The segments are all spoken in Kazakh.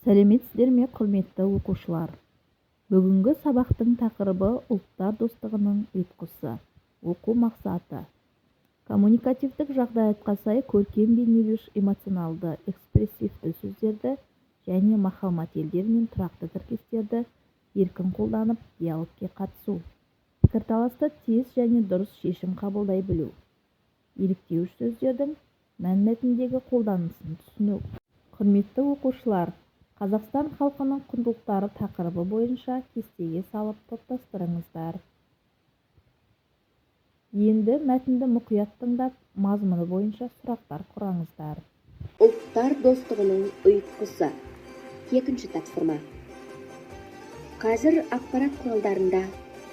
Сәлеметсіздер ме, құрметті оқушылар! Бүгінгі сабақтың тақырыбы: ұлттар достығының ұйытқысы. Оқу мақсаты: коммуникативтік жағдаятқа сай көркем бейнелеуіш эмоционалды, экспрессивті сөздерді және мақал-мәтелдер мен тұрақты тіркестерді еркін қолданып, диалогке қатысу, пікірталаста тез және дұрыс шешім қабылдай білу, еліктеуіш сөздердің мәнмәтіндегі қолданысын түсіну. Құрметті оқушылар, Қазақстан халқының құндылықтары тақырыбы бойынша кестеге салып топтастырыңыздар. Енді мәтінді мұқият тыңдап, мазмұны бойынша сұрақтар құраңыздар. Ұлттар достығының ұйытқысы. Екінші тапсырма. Қазір ақпарат құралдарында,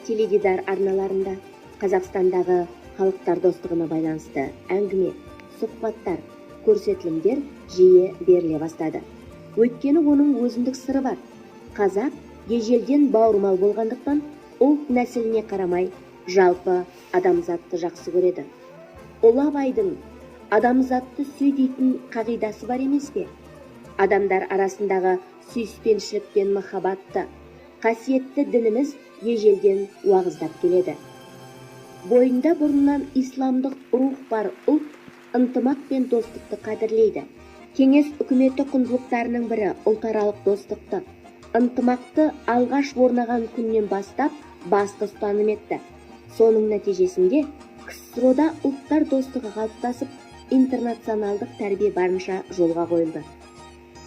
теледидар арналарында Қазақстандағы халықтар достығына байланысты әңгіме, сұхбаттар, көрсетілімдер жиі беріле бастады. Өйткені оның өзіндік сыры бар. Қазақ ежелден бауырмал болғандықтан, ұлт нәсіліне қарамай, жалпы адамзатты жақсы көреді. Ұлы Абайдың «Адамзатты сүй» дейтін қағидасы бар емес пе? Адамдар арасындағы сүйіспеншілік пен махаббатты қасиетті дініміз ежелден уағыздап келеді. Бойында бұрыннан исламдық рух бар ұлт ынтымақ пен достықты қадірлейді. Кеңес үкіметі құндылықтарының бірі ұлтаралық достықты, ынтымақты алғаш орнаған күннен бастап басты ұстаным етті. Соның нәтижесінде КСРО-да ұлттар достығы қалыптасып, интернационалдық тәрбие барынша жолға қойылды.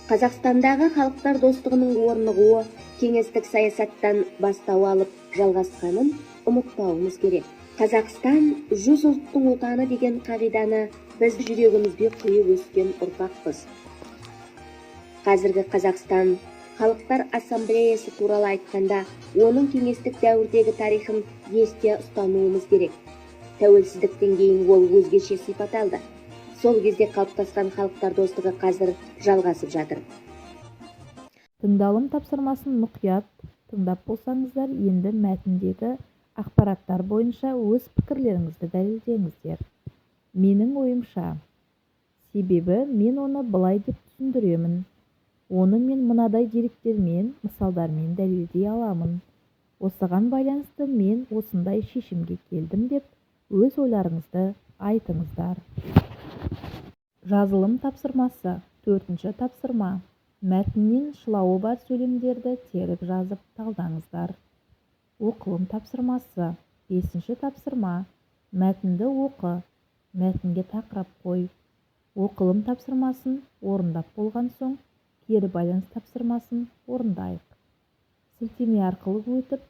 Қазақстандағы халықтар достығының орнығуы кеңестік саясаттан бастау алып жалғасқанын ұмытпауымыз керек. Қазақстан — 100 ұлттың отаны деген қағиданы біз жүрегімізге құйып өскен ұрпақпыз. Қазіргі Қазақстан Халықтар Ассамблеясы туралы айтқанда, оның кеңестік дәуірдегі тарихын есте ұстануымыз керек. Тәуелсіздіктен кейін ол өзгеше сипат алды. Сол кезде қалыптасқан халықтар достығы қазір жалғасып жатыр. Тыңдалым тапсырмасын мұқият тыңдап болсаңыздар, енді мәтіндегі ақпараттар бойынша өз пікірлеріңізді дәлелдеңіздер. Менің ойымша, себебі мен оны былай деп түсіндіремін, оны мен мынадай деректермен, мысалдармен дәлелдей аламын, осыған байланысты мен осындай шешімге келдім деп өз ойларыңызды айтыңыздар. Жазылым тапсырмасы. Төртінші тапсырма. Мәтіннен шылауы бар сөйлемдерді теріп жазып, талдаңыздар. Оқылым тапсырмасы. Бесінші тапсырма. Мәтінді оқы, мәтінге тақырып қой. Оқылым тапсырмасын орындап болған соң, кері байланыс тапсырмасын орындайық. Сілтеме арқылы өтіп,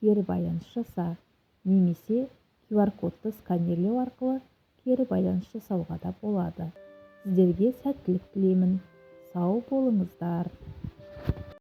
кері байланыс жаса немесе QR кодты сканерлеу арқылы кері байланыс жасауға да болады. Сіздерге сәттілік тілеймін, сау болыңыздар!